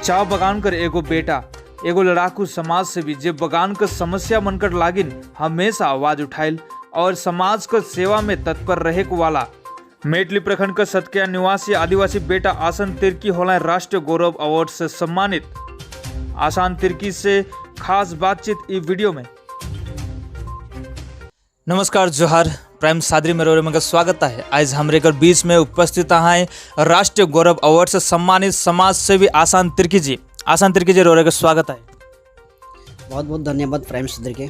चा बगान कर एगो बेटा, एगो लड़ाकू समाज सेवी, जे बगान कर समस्या मनकर लागिन हमेशा आवाज उठाइल और समाज कर सेवा में तत्पर रहे वाला मेटली प्रखंड का सतकिया निवासी आदिवासी बेटा आसन तिर्की होला राष्ट्रीय गौरव अवार्ड से सम्मानित। आसान तिर्की से खास बातचीत ई वीडियो में। नमस्कार, जोहार। प्राइम सादरी में रोरे में स्वागत है। आज हमरे कर बीच में उपस्थित हैं राष्ट्रीय गौरव अवार्ड से सम्मानित समाज सेवी आसान तिर्की जी। आसान तिर्की जी, रोरे का स्वागत है। बहुत बहुत धन्यवाद प्राइम सदर के।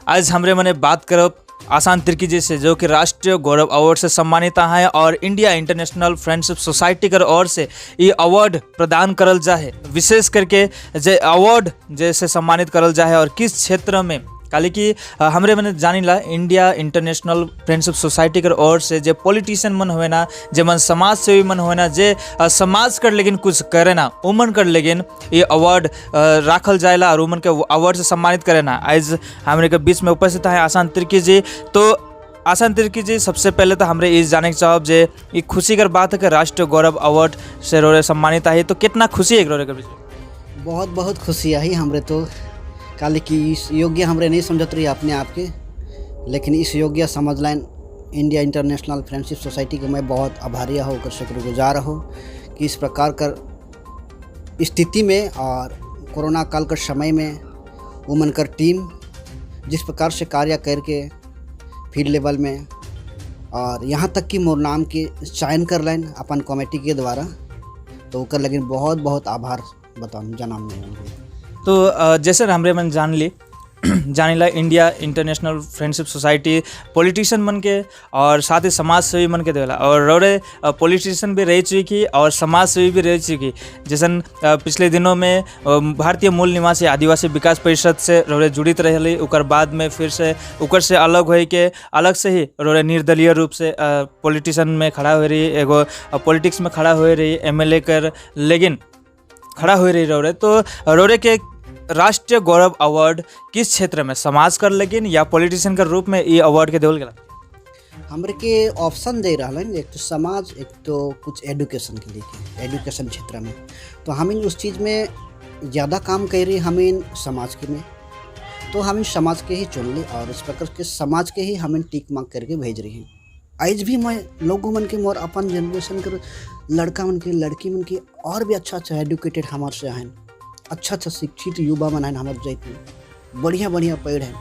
आज हमरे मने बात करब आसान तिर्की जी से, जो कि राष्ट्रीय गौरव अवार्ड से सम्मानित हैं और इंडिया इंटरनेशनल फ्रेंडशिप सोसाइटी कर ओर से ये अवार्ड प्रदान करल जाए। विशेष करके जे अवार्ड जैसे सम्मानित करल जाए और किस क्षेत्र में, काली कि हमरे मने जानिला, इंडिया इंटरनेशनल फ्रेंडशिप सोसाइटी कर ओर से जे पॉलिटिशियन मन हुए ना, जे मन समाज सेवी मन हुए ना, जे समाज कर लेकिन कुछ करे ना, उमन कर लेकिन ये अवार्ड राखल जाएला और उमन के अवार्ड से सम्मानित करे ना। आज हमरे के बीच में उपस्थित है आसान तिर्की जी। तो आसान तिर्की जी, सबसे पहले तो हमरे ये जाने के चाहब जे ये खुशी कर बात है कि राष्ट्रीय गौरव अवार्ड से रोरे सम्मानित है, तो कितना खुशी है रोरे के बीच में? बहुत बहुत खुशी आई हमरे तो, काले कि इस योग्य हमरे नहीं समझत रही अपने आप के, लेकिन इस योग्य समझ line India international friendship society के मैं बहुत आभारी हो, ओकर शुक्रगुजार हो कि इस प्रकार कर स्थिति में और कोरोना काल के समय में उमन कर टीम जिस प्रकार से कार्य करके फील्ड लेवल में और यहाँ तक कि मोर नाम के चयन कर लाइन अपन कमेटी के द्वारा, तो ओकर लेकिन बहुत बहुत आभार बताऊँ जनाब में उनको। तो जैसे हमरे मन जान ली जानिला, India international friendship society politician मन के और साथ ही समाज सेवी मन के देवेला और रोरे पॉलिटिशियन भी रह चुकी और समाज सेवी भी रह चुकी। जैसन पिछले दिनों में भारतीय मूल निवासी आदिवासी विकास परिषद से रोरे जुड़ित रहली, ओकर बाद में फिर से ओकर से अलग होए के अलग से ही रोरे निर्दलीय रूप से पॉलिटिशियन में खड़ा हो रही, एगो पॉलिटिक्स में खड़ा हो रही, एमएलए कर लेकिन खड़ा हो रही रोरे। तो रोरे के राष्ट्रीय गौरव अवार्ड किस क्षेत्र में, समाज कर लेकिन या पॉलिटिशियन के रूप में ये अवार्ड के देवल गेला? हमरे के ऑप्शन दे रहा एक तो समाज, एक तो कुछ एजुकेशन के लेके, एजुकेशन क्षेत्र में। तो हम उस चीज़ में ज़्यादा काम कर रही हम समाज के में, तो हम समाज के ही चुन ली और इस प्रकार के समाज के ही हम टिक मार्क करके भेज रही हैं। आज भी मैं लोगों मन के, मोर अपन जनरेशन के लड़का मन के, लड़की मन के और भी अच्छा अच्छा एजुकेटेड हमार से हैं, अच्छा अच्छा शिक्षित युवा मन हैं हमारे जाइत में, बढ़िया बढ़िया पढ़ हैं।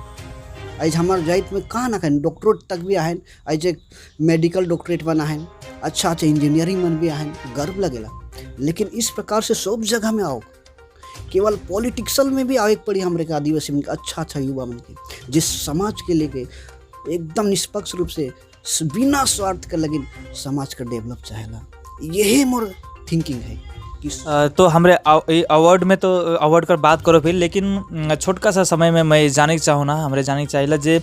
आज हमार जाइत में कहाँ ना कहीं डॉक्टरेट तक भी आए, आज एक मेडिकल डॉक्टरेट बना है, अच्छा अच्छा इंजीनियरिंग मन भी आए, गर्व लगेला। लेकिन इस प्रकार से सब जगह में आओ, केवल पॉलिटिक्सल में भी आवे के पड़ी हमरे के आदिवासी मन के अच्छा अच्छा युवा मन के, जिस समाज के लेके एकदम निष्पक्ष रूप से बिना स्वार्थ के लेकिन समाज का डेवलप चाहेला। यही मोर थिंकिंग है कि तो हमरे ये अवार्ड में तो अवार्ड कर बात करो फिर, लेकिन छोटका सा समय में मैं जाने के चाहूँ ना, हमरे जाने के चाहिए जे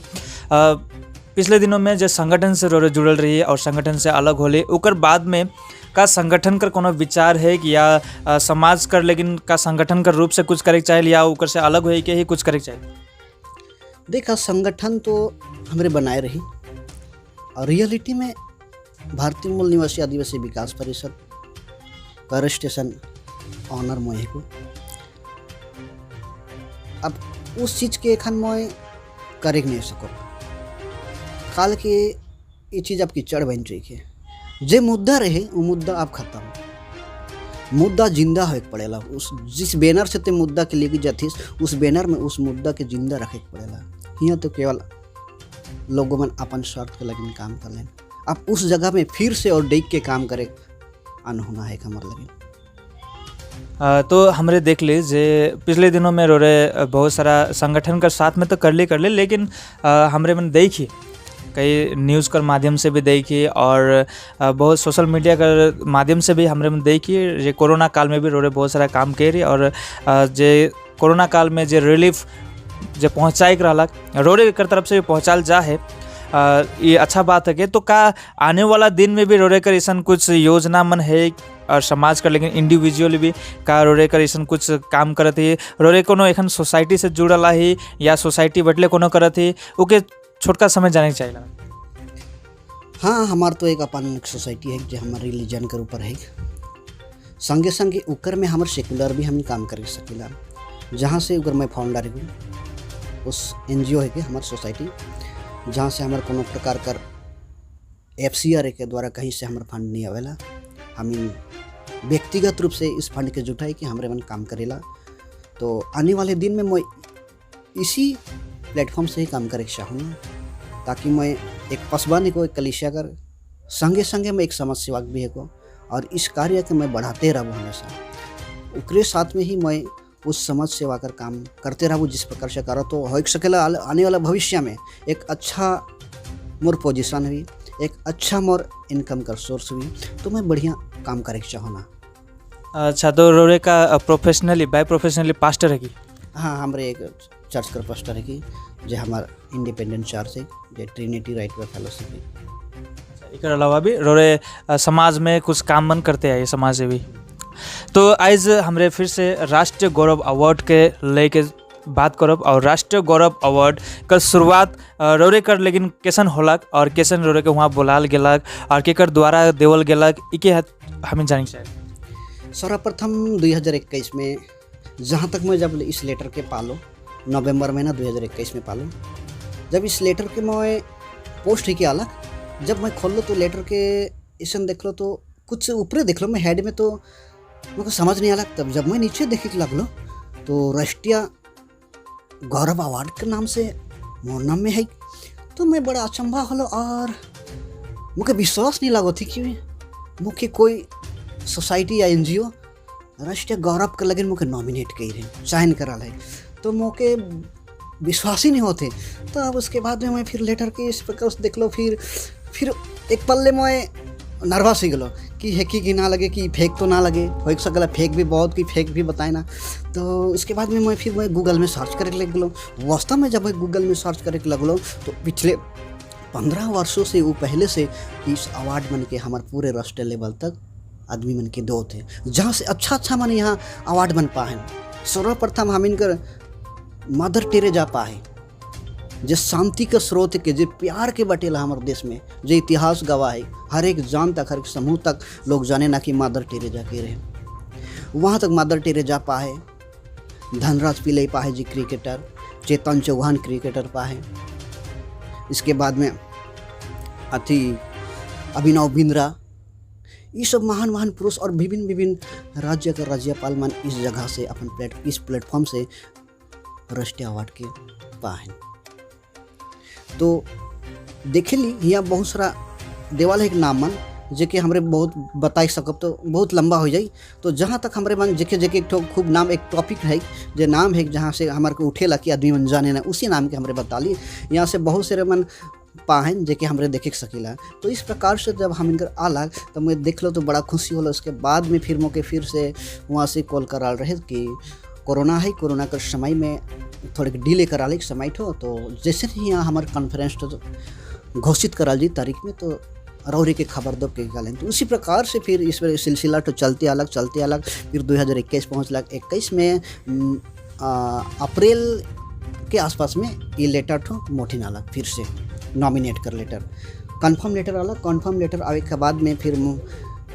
पिछले दिनों में जे संगठन से रोरे जुड़ल रही और संगठन से अलग होले, ओकर बाद में का संगठन कर कोनो विचार है कि या समाज कर लेकिन का संगठन कर रूप से कुछ करे के चाहे या ओकर से अलग होए के ही कुछ करे के चाहे? देखा, संगठन तो हमरे बनाए रही और रियलिटी में भारतीय मूल निवासी आदिवासी विकास परिषद का रजिस्ट्रेशन ऑनर मैं को। अब उस चीज़ के एखन मैं करे नहीं सको, काल के ये चीज़ अब कीचड़ बन चुकी है। जे मुद्दा रहे वो मुद्दा अब खत्म। मुद्दा जिंदा होए के पड़ेला। उस जिस बैनर से ते मुद्दा के लेके जाथिस, उस बैनर में उस मुद्दा के जिंदा रखे के पड़ेला। हियाँ तो केवल लोगों मन अपन स्वार्थ के लगिन काम कर लेन। अब उस जगह में फिर से और डेग के काम करे अनहोना है हमार लगिन। तो हमरे देख ली जे पिछले दिनों में रोरे बहुत सारा संगठन का साथ में तो कर ली, लेकिन हमरे मन देखी, कई न्यूज़ कर माध्यम से भी देखी और बहुत सोशल मीडिया कर माध्यम से भी हमरे मन देखी जे कोरोना काल में भी रोरे बहुत सारा काम करी और जे कोरोना काल में जे रिलीफ जे पहुँचाए के रहलक, रोरे कर तरफ से भी पहुँचाल जा है। ये अच्छा बात है कि तो का आने वाला दिन में भी रोरे कर ऐसा कुछ योजना मन है और समाज कर लेकिन इंडिविजुअली भी का रोरे कर ऐसा कुछ काम करत ही? रोरे कोनो एखन सोसाइटी से जुड़ल ही या सोसाइटी बटले कोनो करत ही? ओके छोटका समय जाने के चाहिए। हाँ, हमार तो एक अपन सोसाइटी है जो हमारे रिलीजन के ऊपर है। संगे संगे उकर में हमर सेकुलर भी हम काम कर सकीला, जहाँ से उकर मैं फाउंडर हूँ उस एनजीओ है कि हमार सोसाइटी, जहाँ से हमार कोनो प्रकार कर एफसीआर के द्वारा कहीं से हमार फंड नहीं आवेला। हम व्यक्तिगत रूप से इस फंड के जुटाई कि हमरे मन काम करेला। तो आने वाले दिन में मैं इसी प्लेटफॉर्म से ही काम करे के चाहूँगा, ताकि मैं एक पसवान को, एक कलिसिया कर संगे संगे मैं एक समाज सेवक भी है को और इस कार्य के मैं बढ़ाते रहूँ हमेशा। उकरे साथ में ही मैं उस समाज सेवा कर काम करते रहूँ, जिस प्रकार से करो तो हो सकेला आने वाला भविष्य में एक अच्छा मोर पोजीशन हुई, एक अच्छा मोर इनकम का सोर्स हुई, तो मैं बढ़िया काम करे के चाहूँ। अच्छा, तो रोरे का प्रोफेशनली, बाय प्रोफेशनली पास्टर है की? हाँ, हमारे एक चर्च कर पास्टर है कि जो हमारा इंडिपेंडेंट चर्च है, जो ट्रिनिटी राइट वे फेलोशिप है। एकर अलावा भी रोरे समाज में कुछ काम मन करते हैं समाज से भी। तो आज हमरे फिर से राष्ट्रीय गौरव अवार्ड के लेके बात करब और राष्ट्रीय गौरव अवार्ड कर शुरुआत रोरे कर लेकिन कैसन होलक और कैसन रोरे के वहाँ बुलाल गेलक और केकर द्वारा देवल गेलक, इके हमें जाने चाहे। सर्वप्रथम 2021 में जहाँ तक मैं जब इस लेटर के पालो, नवंबर महीना 2021 में पालो, जब इस लेटर के मैं पोस्ट ही के अलग जब मैं खोल लो तो लेटर के ऐसा देख लो तो कुछ ऊपरे देख लो मैं हेड में तो मेरे को समझ नहीं आला। तब जब मैं नीचे देखे के लगलो तो राष्ट्रीय गौरव अवार्ड के नाम से मोर नाम में है, तो मैं बड़ा अचंभा होलो और मुझे विश्वास नहीं लगो थी कि मुझे कोई सोसाइटी या एनजीओ राष्ट्रीय गौरव के लगे मुझे नॉमिनेट कर रहे, चयन करा है, तो मुझे विश्वास ही नहीं होते। तो अब उसके बाद में मैं फिर लेटर के इस प्रकार से देख लो, फिर एक पल्ले मैं नर्वस हो गलो कि है कि ना लगे कि फेक तो ना लगे, हो सकला फेक भी बहुत कि फेक भी बताए ना। तो उसके बाद में मैं फिर मैं गूगल में सर्च करे लग गलो। वास्तव में जब मैं गूगल में सर्च करे लगलो तो पिछले 15 वर्षों से वो पहले से इस अवार्ड मन के हमारे पूरे राष्ट्रीय लेवल तक आदमी मन के दो थे, जहाँ से अच्छा अच्छा मन यहाँ अवार्ड बन पाए। सर्वप्रथम हम इनकर मदर टेरेजा पाए, जे शांति के स्रोत के, जे प्यार के बटेला हमारे देश में, जे इतिहास गवाह है, हर एक जान तक, हर एक समूह तक लोग जाने ना कि मदर टेरेजा के रहे, वहाँ तक मदर टेरेजा पाए, धनराज पिल्लई पाए जी क्रिकेटर, चेतन चौहान क्रिकेटर पाए, इसके बाद में अथी अभिनव बिंद्रा, ये सब महान महान पुरुष और विभिन्न विभिन्न राज्य का राज्यपाल मन इस जगह से अपन इस प्लेटफॉर्म से राष्ट्रीय अवार्ड के पाए। तो देखे ली यहाँ बहुत सारा देवाल है एक नाम मन जे कि हमरे बहुत बताई सकब तो बहुत लंबा हो जाई। तो जहाँ तक हमरे मन जेके जेके एक ठो खूब नाम एक टॉपिक है जे नाम है जहाँ से हमारे को उठेला कि आदमी मन जाने ना, उसी नाम के हमरे बता ली। यहाँ से बहुत सारे मन पाहन जे कि हमरे देखे सकीला। तो इस प्रकार से जब हम इनकर आला तो मैं देख लो तो बड़ा खुशी होला। उसके बाद में फिर मोके फिर से वहाँ से कॉल करा रहे कि कोरोना है, कोरोना के समय में थोड़े डिले करा ली समय ठो, तो जैसे ही यहाँ हमारे कॉन्फ्रेंस तो घोषित करा जी तारीख में तो रौरी के खबर दो के गालें। तो उसी प्रकार से फिर इस सिलसिला तो चलते अलग चलते अलग फिर 2021 पहुँच लाख 21 में अप्रैल के आसपास में ये लेटर ठो मोठी नालक फिर से नॉमिनेट कर लेटर कन्फर्म लेटर आला। कन्फर्म लेटर आवे के बाद में फिर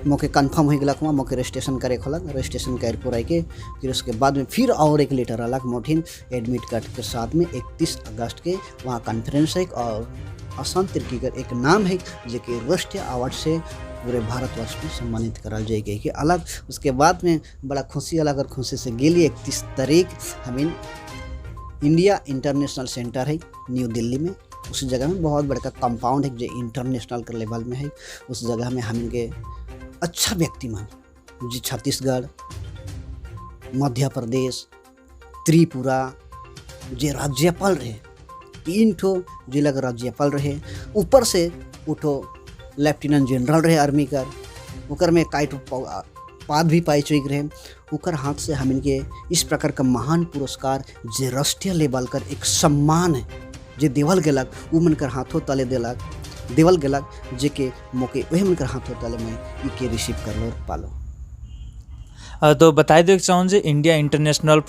मोके कन्फर्म हो गया वहाँ मोके रजिस्ट्रेशन करे खोलक, रजिस्ट्रेशन कर पुराई के फिर उसके बाद में फिर और एक लेटर आलक मोठिन एडमिट कार्ड के साथ में 31 अगस्त के वहाँ कॉन्फ्रेंस है और अशांत तिर्की का एक नाम है जो कि राष्ट्रीय अवार्ड से पूरे भारतवर्ष में सम्मानित कराल जाएगी कि अलग। उसके बाद में बड़ा खुशी अलग और खुशी से गेली 31 तारीख हमें इंडिया इंटरनेशनल सेंटर है न्यू दिल्ली में, उस जगह में बहुत बड़का कंपाउंड है जो इंटरनेशनल के लेवल में है। उस जगह में हम इनके अच्छा व्यक्ति मान जी छत्तीसगढ़, मध्य प्रदेश, त्रिपुरा जे राज्यपाल रहे, 3 ठो जिला के राज्यपाल रहे, ऊपर से उठो लेफ्टिनेंट जनरल रहे आर्मी कर, ओकर में कई ठो पद भी पाई चुक रहे, ओकर हाथ से हम इनके इस प्रकार का महान पुरस्कार जे राष्ट्रीय लेवल कर एक सम्मान है जे देवल गेलक उ मन कर हाथों तले देलक देवल गेलक जे के मौके वही मन कर हाथों तले में इके रिसीव कर लो और पालो। तो बताई दो चाहूँ जे इंडिया इंटरनेशनल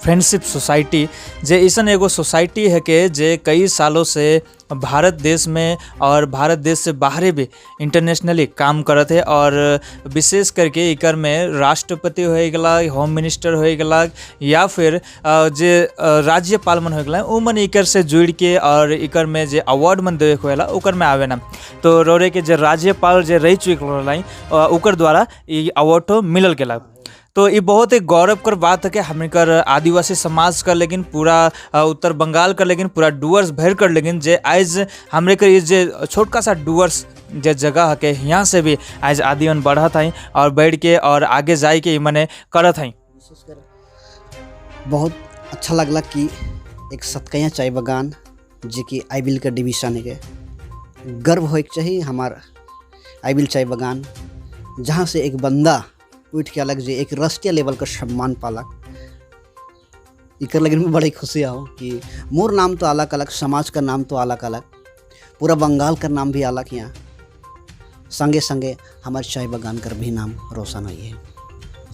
फ्रेंडशिप सोसाइटी जे ऐसन एगो सोसाइटी है के जे कई सालों से भारत देश में और भारत देश से बाहरे भी इंटरनेशनली काम करत है और विशेष करके एकर में राष्ट्रपति हो गला, होम मिनिस्टर हो गला या फिर जे राज्यपाल मन हो गला, उ मन एकर से जुड़ के और एकर में जे अवार्ड मन देवे होएला, ओकर में आवे ना। तो रोरे के जे राज्यपाल जे रह चुकल रहलाई, ओकर द्वारा ई अवार्ड तो मिलल गेला। तो ये बहुत ही गौरव कर बात है कि हमकर आदिवासी समाज का, लेकिन पूरा उत्तर बंगाल का, लेकिन पूरा डुअर्स भर कर, लेकिन जे आज हमरे के ये जे छोटका सा डुअर्स जे जगह है के यहाँ से भी आज आदिवन बढ़त हई और बढ़ के और आगे जाए के मने करत हई। विशेष कर बहुत अच्छा लगला कि एक सतकैया चाय बगान, जे कि आईबिल का डिवीज़न है, के गर्व होए के चाहिए हमार आईबिल चाय बगान, जहाँ से एक बंदा उठ के अलग जे एक राष्ट्रीय लेवल का सम्मान पालक। इकर लगिन में बड़ी खुशी हो कि मोर नाम तो अलग अलग, समाज का नाम तो अलग अलग, पूरा बंगाल का नाम भी अलग, यहाँ संगे संगे हमारे चाय बगान का भी नाम रोशन हुई है।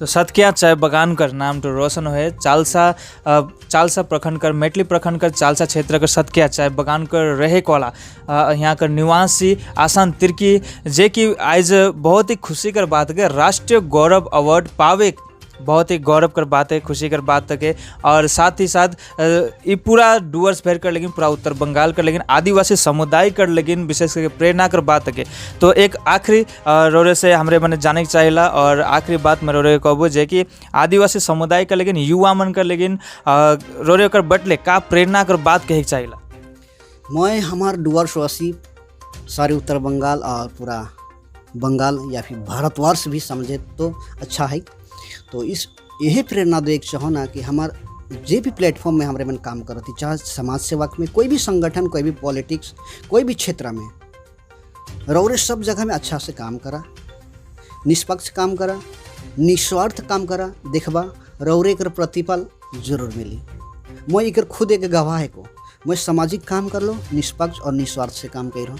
तो सतकिया चाय बगान कर नाम तो रोशन हुए। चालसा प्रखंड कर, मेटली प्रखंड कर चालसा क्षेत्र कर सतकिया चाय बगान कर रहे वाला, यहाँ कर निवासी आसान तिर्की, जे कि आज बहुत ही खुशी कर बात है, राष्ट्रीय गौरव अवार्ड पावे, बहुत ही गौरव कर बात है, खुशी कर बात है। और साथ ही साथ ये पूरा डुअर्स भर कर, लेकिन पूरा उत्तर बंगाल कर, लेकिन आदिवासी समुदाय कर, लेकिन विशेष करके प्रेरणा कर बात है। तो एक आखिरी रोरे से हमरे मने जाने के चाहिला और आखिरी बात मैं रोरे कहबो जे कि आदिवासी समुदाय का, लेकिन युवा मन कर, लेकिन रोरे कर बटले का प्रेरणा कर बात कहे के चाहिला? मैं हमार डुअर्सवासी, सारे उत्तर बंगाल और पूरा बंगाल या फिर भारतवर्ष भी समझे तो अच्छा है। तो इस यही प्रेरणा दे चाहो ना कि हमार जे भी प्लेटफॉर्म में हमारे मन काम करती, चाहे समाज सेवा में, कोई भी संगठन, कोई भी पॉलिटिक्स, कोई भी क्षेत्र में, रौरे सब जगह में अच्छा से काम करा, निष्पक्ष काम करा, निस्वार्थ काम करा, देखबा रौरे कर प्रतिफल जरूर मिली। मैं एकर खुद एक गवाह है को। मैं सामाजिक काम कर लो, निष्पक्ष और निस्वार्थ से काम कर,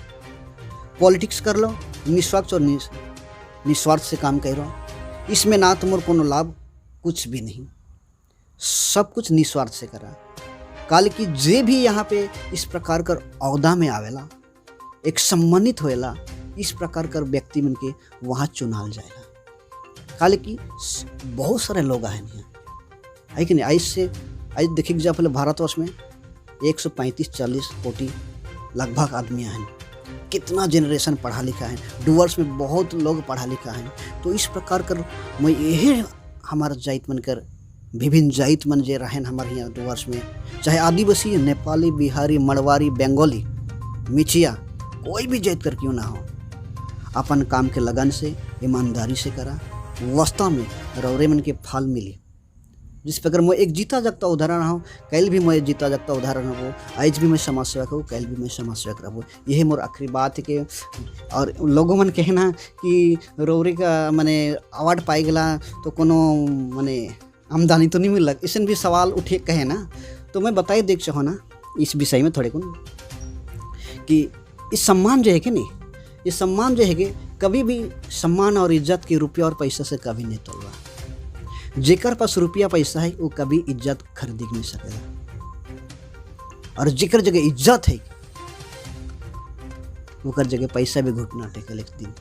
पॉलिटिक्स कर लो, निष्पक्ष और निस्वार्थ से काम कर। इसमें ना तो मोर कोनो लाभ कुछ भी नहीं, सब कुछ निस्वार्थ से करा। काल की जे भी यहाँ पे इस प्रकार कर औहदा में आवेला, एक सम्मानित होएला, इस प्रकार कर व्यक्ति मन के वहाँ चुनाल जाएगा। काल की बहुत सारे लोग आए यहाँ है कि नहीं? आज से आज देखिए जा पहले भारतवर्ष में 135-40 कोटि लगभग आदमी आए हैं। कितना जनरेशन पढ़ा लिखा है, डुअर्स में बहुत लोग पढ़ा लिखा है। तो इस प्रकार कर मैं यही हमारा जाइत मन कर, विभिन्न जाइत मन जे रहें हमारे यहाँ डुअर्स में, चाहे आदिवासी, नेपाली, बिहारी, मड़वारी, बंगाली, मिचिया, कोई भी जाइत कर क्यों ना हो, अपन काम के लगन से, ईमानदारी से करा, वास्तव में रौरे मन के फल मिली। जिस प्रकार मैं एक जीता जगता उदाहरण हूँ, कल भी मैं जीता जगता उदाहरण हूँ। आज भी मैं समाज सेवा करूँ, कल भी मैं समाज सेवा करबो। यही मोर आखिरी बात है कि और लोगों मन कहना कि रौरे का माने अवार्ड पाई गला तो कोनो माने आमदनी तो नहीं मिल, ऐसे भी सवाल उठे कहे ना। तो मैं बताई देख चाहो ना इस विषय में थोड़े को कि इस सम्मान जो है कि नहीं, ये सम्मान जो है कि कभी भी सम्मान और इज्जत के रुपया और पैसा से कभी नहीं तोलवा। जेकर पास रुपया पैसा है, वो कभी इज्जत खरीद नहीं सकेला और जेकर जगह इज्जत है, ओकर जगह पैसा भी घुटना टेकल एक दिन।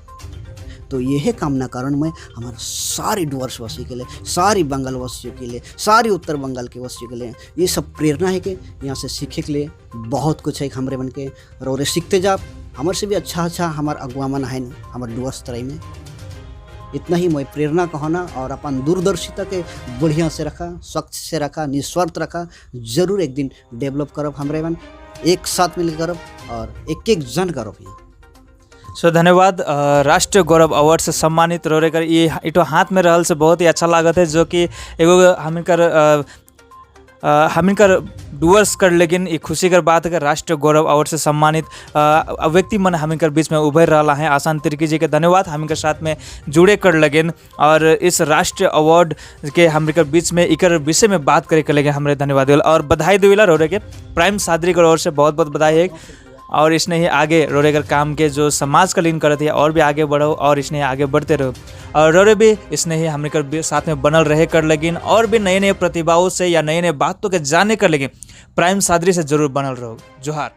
तो यही कामना कारण मैं हमारे सारे डुअर्स वासी के लिए, सारी बंगाल वासियों के लिए, सारी उत्तर बंगाल के वासियों के लिए ये सब प्रेरणा है कि यहाँ से सीखे के लिए बहुत कुछ है हमरे मन के और सीखते जा। हमारे से भी अच्छा अच्छा हमार अगुआ मन है हमारे डुअर्स तराई में। इतना ही मैं प्रेरणा कहना और अपन दूरदर्शिता के बढ़िया से रखा, स्वच्छ से रखा, निस्वार्थ रखा, जरूर एक दिन डेवलप करब। हमरे मन एक साथ मिल करब और एक एक जन करब यहाँ। सो धन्यवाद। राष्ट्रीय गौरव अवार्ड से सम्मानित रोरे कर ये इटो हाथ में रहल से बहुत ही अच्छा लागत है, जो कि एगो हमिनकर डुअर्स कर, लेकिन ये खुशी कर बात है, राष्ट्रीय गौरव अवार्ड से सम्मानित व्यक्ति मन हमिनकर बीच में उभर रहा है। आसान तिर्की जी के धन्यवाद, हमिनकर साथ में जुड़े कर लगेन और इस राष्ट्रीय अवार्ड के हमिनकर बीच में इकर विषय में बात करे के लगे। हमरे धन्यवाद देवल और बधाई देवेला रोरे के प्राइम सादरी कर ओर से बहुत बहुत बधाई है। और इसने ही आगे रोरेकर काम के जो समाज का लीन करत है और भी आगे बढ़ो और इसने आगे बढ़ते रहो। और रोरे भी इसने ही हमने कर साथ में बनल रहे कर लगिन और भी नए नए प्रतिभाओं से या नए नए बातों के जाने कर लगिन प्राइम सादरी से जरूर बनल रहो। जोहार।